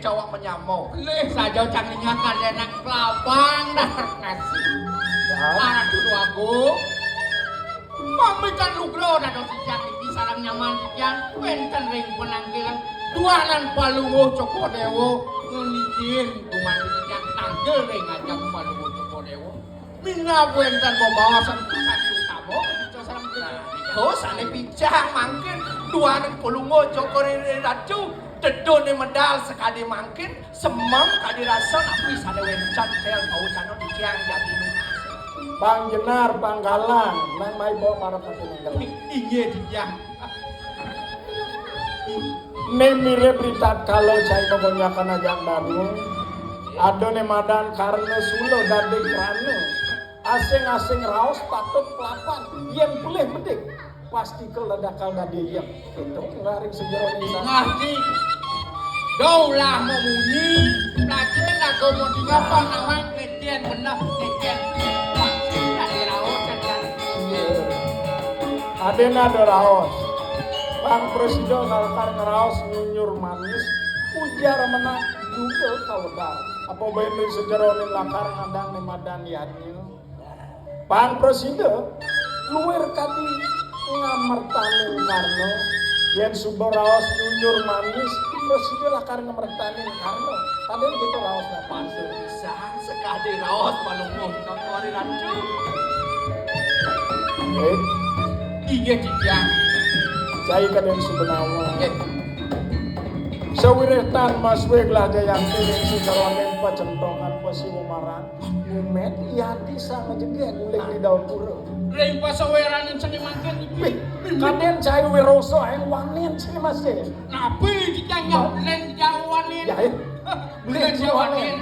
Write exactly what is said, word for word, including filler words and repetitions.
Jawab menyamuk. Lih saja cang ningak kadén anak kelabang dah nasi. Aratu Déwagung. Mamikan lugra dados titiang niki sareng nyaman titiang wénten ring panangkilan duaning Palungguh Cokor Déwa ngenijin gumanti titiang tangkil ring ajeng Palungguh Cokor Déwa. Minab wénten bebaosan pisan utama, sareng Nah, nika sané pican mangkin duaning Palungguh Cokor Déwa Ratu, teduné medal sakadi mangkin, semeng kadi rasa napi sané wénten tél paucana titiang jati nunas. Pang jenar, pang galang, nang mai bawa para pati nenggal. Inggih titiang. Né mirib ritatkala cai magonjakan ajak Darma, ada né madan karna sula dadi krana. Asing-asing raos patut pelapan, yén pelih bedik, pastika lakar dadi yék. Kéto ngaring sejarah Indonesia. Ngarti. Daulah mamunyi, lajeng agama tinggal panawan ngécén beneh, ngécén pelih. Pasti dadi raos kan. Adén ada raos. Pang prasida lakar ngraos nyunyur manis, ujar menang juga kawedar. Apa bén ring sejeroning lakar ngandang né madan yadnya. Pang prasida luir kadi ngamertaning karna, yén suba raos nyunyur manis, prasida lakar ngamertaning karna. Kadén kita raos dapat. Pisan sekadi raos Palungguh Cokor Déwa Ratu. Eh, Inggih titiang. Cai kadén suba nawa. Nggih. Sawiréh tan masuwé gelah Jayanti ring sajeroning pacentongan pasiwamaran. Mumet yati sang jegég uling di daun pura. Ring pasaweran seni mangkin iki. Wih, kadén cai wirosa aéng wanin seni masih. Napi titiang nyauling jauh wanin? Ya, eh. Uling jauh wanin.